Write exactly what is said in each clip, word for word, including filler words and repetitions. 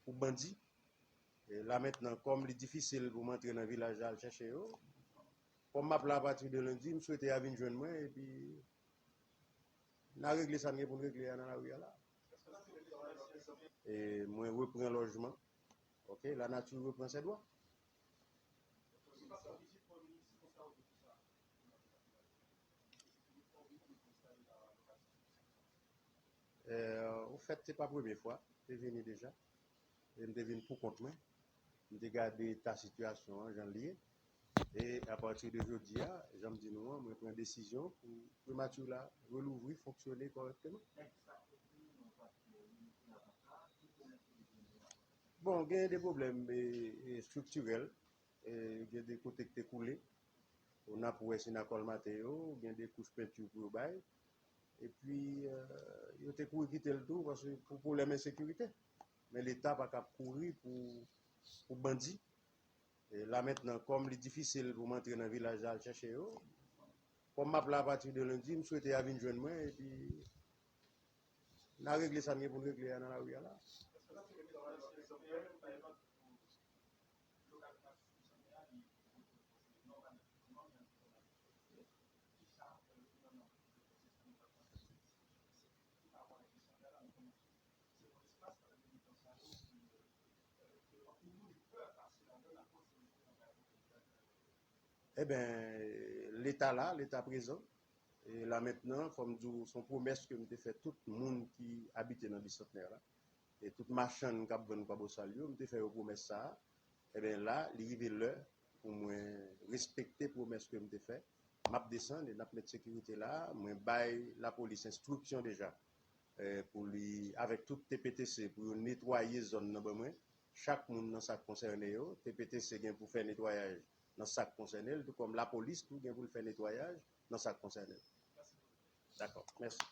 pou bandi. E la mentnan, kòm li difisil pou m antre nan vilaj la al chèche yo, kòm m ap la apati de lendi, m swete y a vin jwenn mwen, epi n a regle sa n gen pou n regle a nan lari a la. E mwen repran lojman. Ok, la nature reprend ses droits. Euh, au fait, se pa premye fwa, m te vini deja. E m te vin pou kont mwen. M te gade eta sitiyasyon an, jan l ye. E apati de jodi a, jan m di nou an, mwen pran desizyon pou primati la relouvri, fonksyone kòrèkteman. Bon, gen de pwoblèm e, e, estriktirèl, e, gen de kote ki te koule. Ou n ap wè si n a kòlmate yo, gen de kouch penti pou yo bay. Epi, e, yo te kouri kite l tou, paske pou pwoblèm ensekirite. Men Leta pa ka ap kouri pou, pou bandi. E la mentnan, kòm li difisil pou m antre nan vilaj la al chèche yo, kòm m ap la apati de lendi, m swete y a vin jwenn mwen, epi n a regle sa n gen pou n regle a nan lari a la. Eben, Leta la, Leta prezan. E la mentnan, fò m di w, se yon pwomès ke m te fè tout moun ki abite nan Bisantnè la. E tout machann k ap vann kwabosal yo, m te fè yo pwomès sa a. Eben la, li rive lè pou mwen respekte pwomès ke m te fè. M ap desann e n ap met sekirite la. Mwen bay lapolis enstriksyon deja, eh, pou li, avèk tout T P T C, pou yo netwaye zòn nan ban mwen. Chak moun nan sa k konsène yo, T P T C gen pou fè netwayaj nan sa k konsène l, tou kòm lapolis tou gen pou l fè netwayaj nan sa k konsène l. Dakò, mèsi.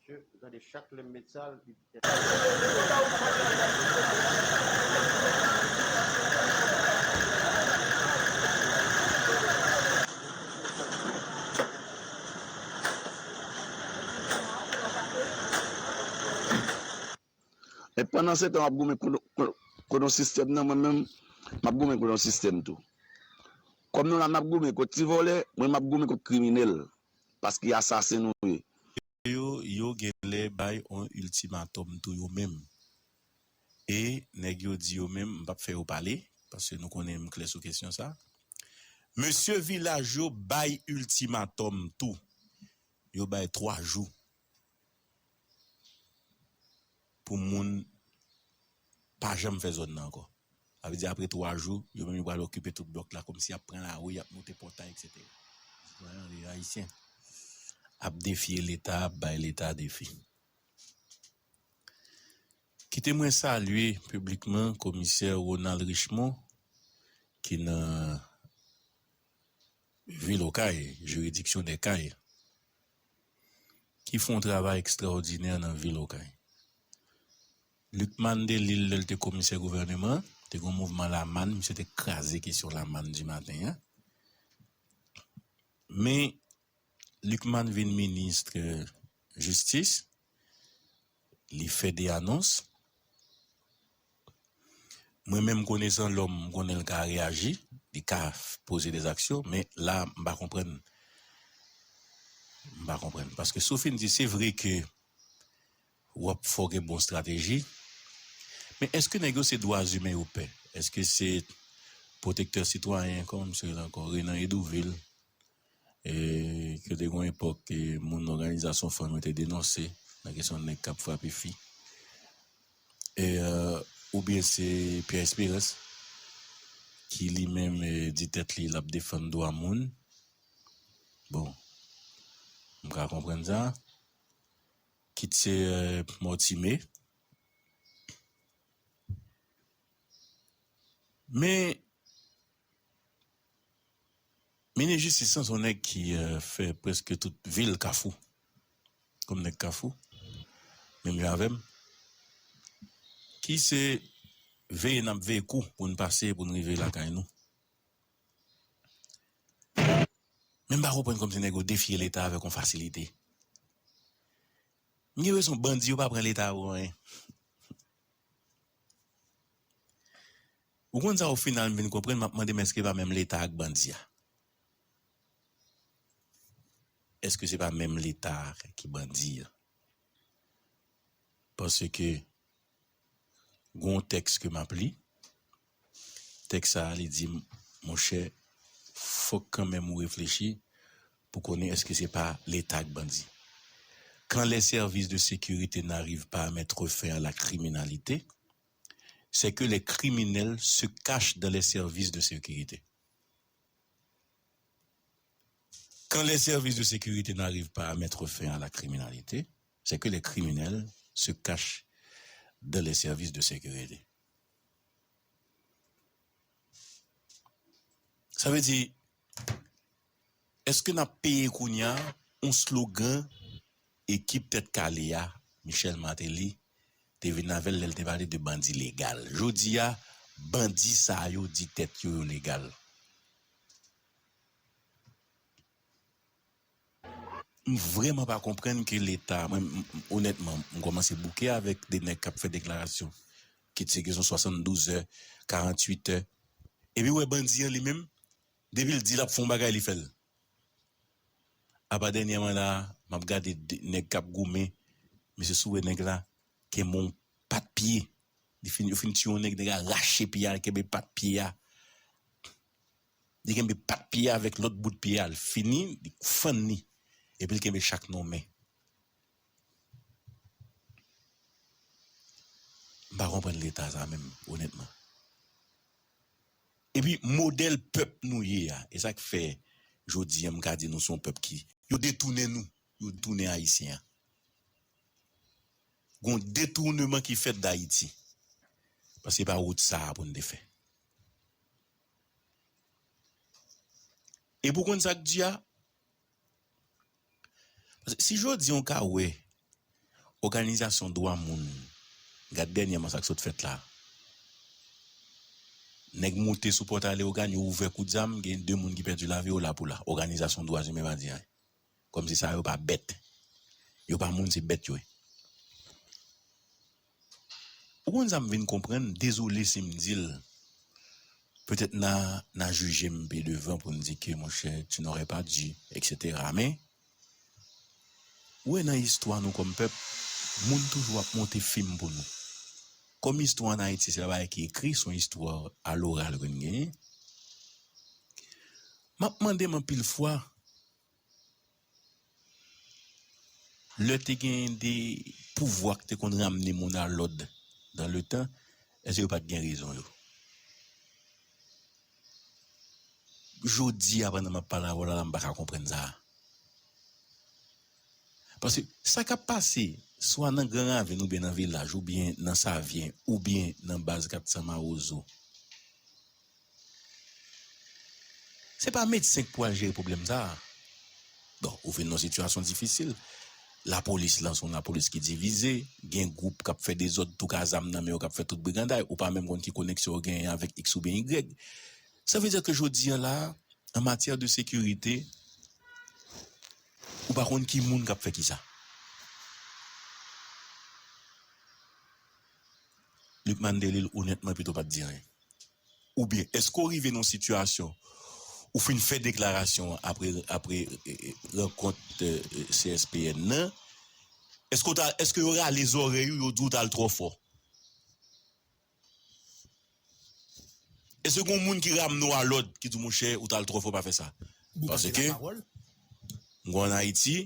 Mesye, ou tande chak lè m met sa, li E pandan se tan w ap goumen kont, kont, kont yon sistèm nan, mwen menm, m ap goumen kont yon sistèm tou. Kòm nou la, n ap goumen kont ti vòlè, mwen m ap goumen kont kriminèl, paske asasen nou ye. Yo, yo genlè bay yon iltimatòm tou yo menm. E nèg yo di yo menm, m p ap fè yo pale, paske nou konnen m klè sou kesyon sa. Mesye vilaj yo bay iltimatòm tou. Yo bay twa jou pou moun pa janm fè zòn nan ankò. Sa vle di apre twa jou, yo menm yo pral okipe tout blòk la, kòmsi y ap pran lari, y ap moute pòtay, etsetera. Sitwayen, lè Ayisyen ap defye Leta, ap bay Leta defi. Kite mwen salye piblikman Komisè Ronald Richemond, ki nan vil Okay, jiridiksyon dè Kay, ki fè yon travay ekstraòdinè nan vil Okay. Lucmane Delille, lè l te komisè gouvèneman, te gen yon mouvman lamann, misye te kraze kesyon lamann di maten an. Men, Lucmane vin minis jistis, li fè de anons. Mwen menm, konesan lòm, m konnen l ka reyaji, li ka f-, poze de aksyon, men la, m pa konprann. M pa konprann. Paske si w fin di, se vre ke w ap fò gen bon estrateji, men èske nèg yo se dwa imen yo pè? Èske se pwotektè sitwayen, kòman misye rele ankò, Renan Hédouville, e, ke te gen yon epòk ke moun òganizasyon fanm yo te denonse nan kesyon nèg k ap frape fi. E, euh, oubyen se Pierre Espérance ki li menm, e, di tèt li l ap defann dwa moun. Bon, m ka konprann sa. Kit se, euh, Mortimé. Men, minis jistis lan se yon nèg ki, euh, fè prèske tout vil Kafou. Kòm nèg Kafou, menm jan avè m. Ki se veye n ap veye kou pou n pase, pou n rive lakay nou. Men m pa konprann kòmsi nèg yo defye Leta avèk yon fasilite. M gen enpresyon bandi yo pa pran Leta pou anyen. Ou konn sa, o final, m vin konprann, m ap mande m èske pa menm Leta ak bandi a? Èske se pa menm Leta ki bandi a? Paske gon tèks ke m ap li, tèks sa a, li di m, monchè, fòk kanmenm ou reflechi pou konnen èske se pa Leta ak bandi. Quand les services de sécurité n'arrivent pas à mettre fin à la criminalité, c'est que les criminels se cachent dans les services de sécurité. Quand les services de sécurité n'arrivent pas à mettre fin à la criminalité, c'est que les criminels se cachent dans les services de sécurité. Sa vle di, èske n ap peye kounye a yon slogan ekip tèt kale a, Michel Martelly, te vin avè l lè l te pale de bandi legal? Jodi a, bandi sa yo di tèt yo yo legal. M vrèman pa konprann ke Leta, mwen, m, m, onètman, m kòmanse bouke avèk de nèg k ap fè deklarasyon, kit se kesyon swasanndouz è, karanntuit è. Epi w wè bandi an li menm, depi l di l ap fè yon bagay, li fè l. Apa dènyèman la, m ap gade de, nèg k ap goumen, mesye, si w wè nèg la kenbe yon pat pye. Li fin, yo fin tiye yon nèg, nèg la rache pye a, li kenbe pat pye a. Li kenbe pat pye a avèk lòt bout pye a, l fini, li fann li. Epi l kenbe chak nan yon men. M pa konprann Leta sa menm, onètman. Epi modèl pèp nou ye a, e sa k fè jodi a m ka di nou se yon pèp ki, yo detounen nou, yo detounen Ayisyen an. Gon detouneman ki fèt d Ayiti. Paske se pa wout sa a pou n te fè. E pou konn sa k di a, paske si jodi a w ka wè òganizasyon dwa moun, gad dènyèman sa k sot fèt la. Nèg moute sou Pòtalè Ogàn, yo ouvè kout zam, gen de moun ki pèdi lavi yo la pou la. Òganizasyon dwa imen pa di anyen. Kòmsi sa yo pa bèt. Yo pa moun, se bèt yo ye. Ou konn sa m vin konprann, dezole si m di l. Petèt n a, n a jije m pi devan pou n di ke, monchè, tu n'aurais pas dû, et cetera. Men, ou wè nan istwa nou kòm pèp, moun toujou ap monte fim pou nou. Kòm istwa ann Ayiti, se pa bagay ki ekri, se yon istwa aloral ke n genyen. M ap mande m anpil fwa, lè te gen de pouvwa ki te konn ramne moun a lòd dan le tan, èske yo pa t gen rezon yo? Jodi a, pandan m ap pale avè w la, la, m pa ka konprann sa. Paske sa k ap pase, swa nan Gran Ravin oubyen nan Vilaj, oubyen nan Savyen, oubyen nan baz kat san Mawozo, se pa medsen k pou al jere pwoblèm sa a. Bon, ou vin nan yon sitiyasyon difisil. Lapolis lan se yon lapolis ki divize, gen gwoup k ap fè dezòd, tou ka zam nan men yo, k ap fè tout briganday, ou pa menm konn ki koneksyon yo genyen avèk X oubyen Y. Sa vle di ke jodi a la, an matyè de sekirite, ou pa konn ki moun k ap fè kisa. Lucmane Delille, onètman, pito pa t di anyen. Oubyen, èske w rive nan yon sitiyasyon ou fin fè deklarasyon apre, apre, e, e, rankont, e, e, C S P N nan? Èske w ta, èske yo rale zòrèy ou, yo di w t al twò fò? Èske gon moun ki ramne w a lòd, ki di w, monchè, ou t al twò fò, pa fè sa? Paske, m kwè ann Ayiti,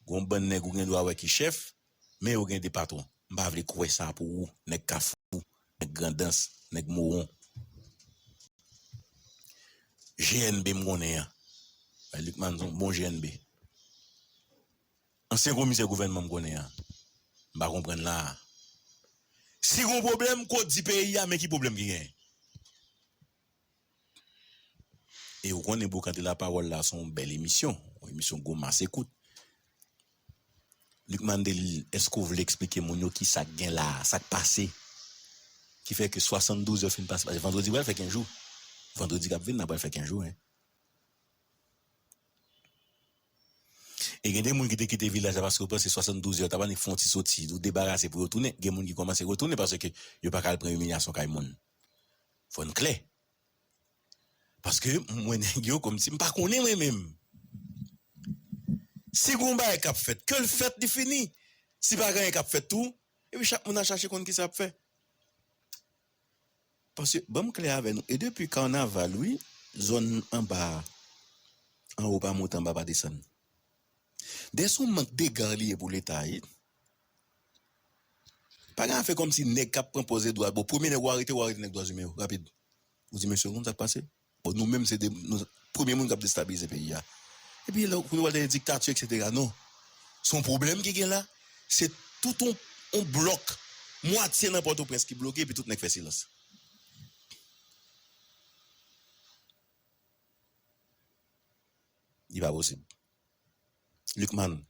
gon bann nèg ou gen dwa wè ki chèf, men yo gen de patwon. M pa vle kwè sa pou ou, nèg Kafou, nèg Grandans, nèg Mowon. G N B m konnen an. Lucmane se yon bon G N B. Ansyen komisè gouvènman m konnen an. M pa konprann la a. Si gon pwoblèm, ko di peyi a, men ki pwoblèm ki genyen? E ou konnen Boukante Lapawòl la, se yon bèl emisyon, yon emisyon gwo mas ekout. Lucmane Delille, èske w vle eksplike moun yo kisa k gen la a, sa k pase, ki fè ke swasanndouz è fin pase, paske vandredi pral fè kenz jou. Vandredi k ap vin nan pral fè kenz jou, en. E gen de moun ki te kite vilaj la paske yo panse swasanndouz zè yo ta pral fè yon ti soti, yo debarase pou yo tounen. Gen moun ki kòmanse retounen paske yo pa ka al pran imilyasyon kay moun. Fò n klè. Paske mwen nèg yo kòmsi m pa konnen mwen menm. Si gon bagay k ap fèt, ke l fèt, li fini. Si pa gen anyen k ap fèt tou, epi chak moun a chache konn kisa ap fè. Paske, ban m klè avè nou, e depi kanaval, wi, zòn anba a, anwo pa monte, anba pa desann. Dèyè se yon mank dega li ye pou Leta, wi. Pa gen afè kòmsi nèg k ap pran pòz Edward, bon, premye nèg ou arete, ou arete nèg dwa imen yo, rapid. Ou di, mesye, ou konn sa k pase? Bon, nou menm, se de, nou, premye moun k ap destabilize peyi a. Epi, lè ou, pou nou pale de diktati, etsetera, non. Se yon pwoblèm ki gen la. Se tout yon, yon blòk. Mwatye nan Pòtoprens ki bloke, epi tout nèg fè silans. Li pa posib. Lucmane,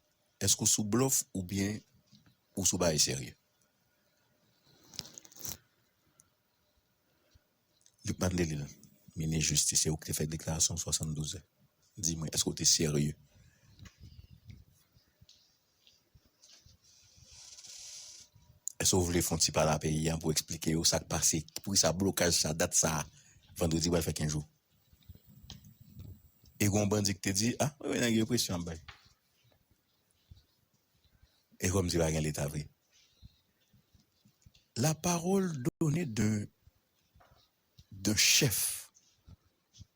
èske w sou blòf oubyen ou sou bagay serye? Lucmane Delille, minis jistis, se ou ki te fè deklarasyon swasanndouz zè. Di mwen, èske w te serye? Èske w vle fè yon ti pale a peyi a pou eksplike yo sa k pase, poukisa blokaj sa, dat sa, vandredi pral fè kenz jou? E gen yon bandi ki te di, ah, wi, wi, nèg yo presyon ap bay. E kòmsi pa gen Leta vre. La parole donnée d'un d'un chef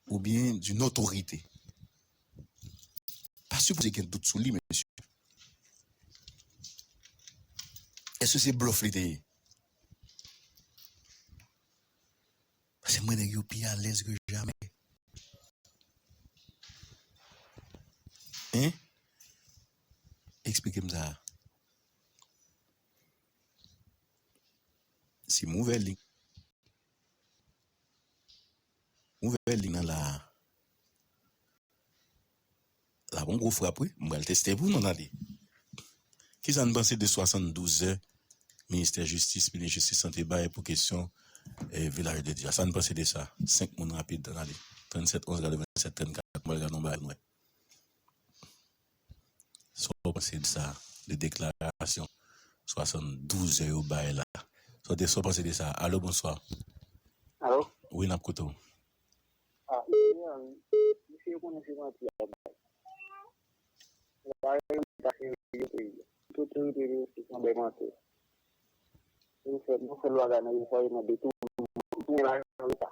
oubyen d'une autorité pa sipoze gen dout sou li, mesye. Èske se blòf li te ye? Paske mwen nèg yo pi alèz ke jamè. Hein? Eksplike m sa. Si m ouvè link, m ouvè link nan la a, l ap yon gwo frap, wi. M pral teste pou nou, tande. Kisa n panse de swasanndouz zè Ministè Jistis, Minis Jistis an te bay pou kesyon, eh, Vilaj de Dye a? Sa n panse de sa? Senk moun rapid, ann ale. Trannsèt onz katrevennsèt trannkat, mwen gade yon bagay nou wè. Sa w panse de sa? De deklarasyon swasanndouz zè yo bay la. Sa w te, sa w panse de sa? Alo, bonswa. Alo? Wi, n ap koute w. Ah, misye, misye konnen se manti l ap bay. Yo pa renmen pase yo peyi a. Tout verite yo se sanble manti. Nou fè, nou fè lwa la nan yo fòye nan de tou, tounen lajan Leta.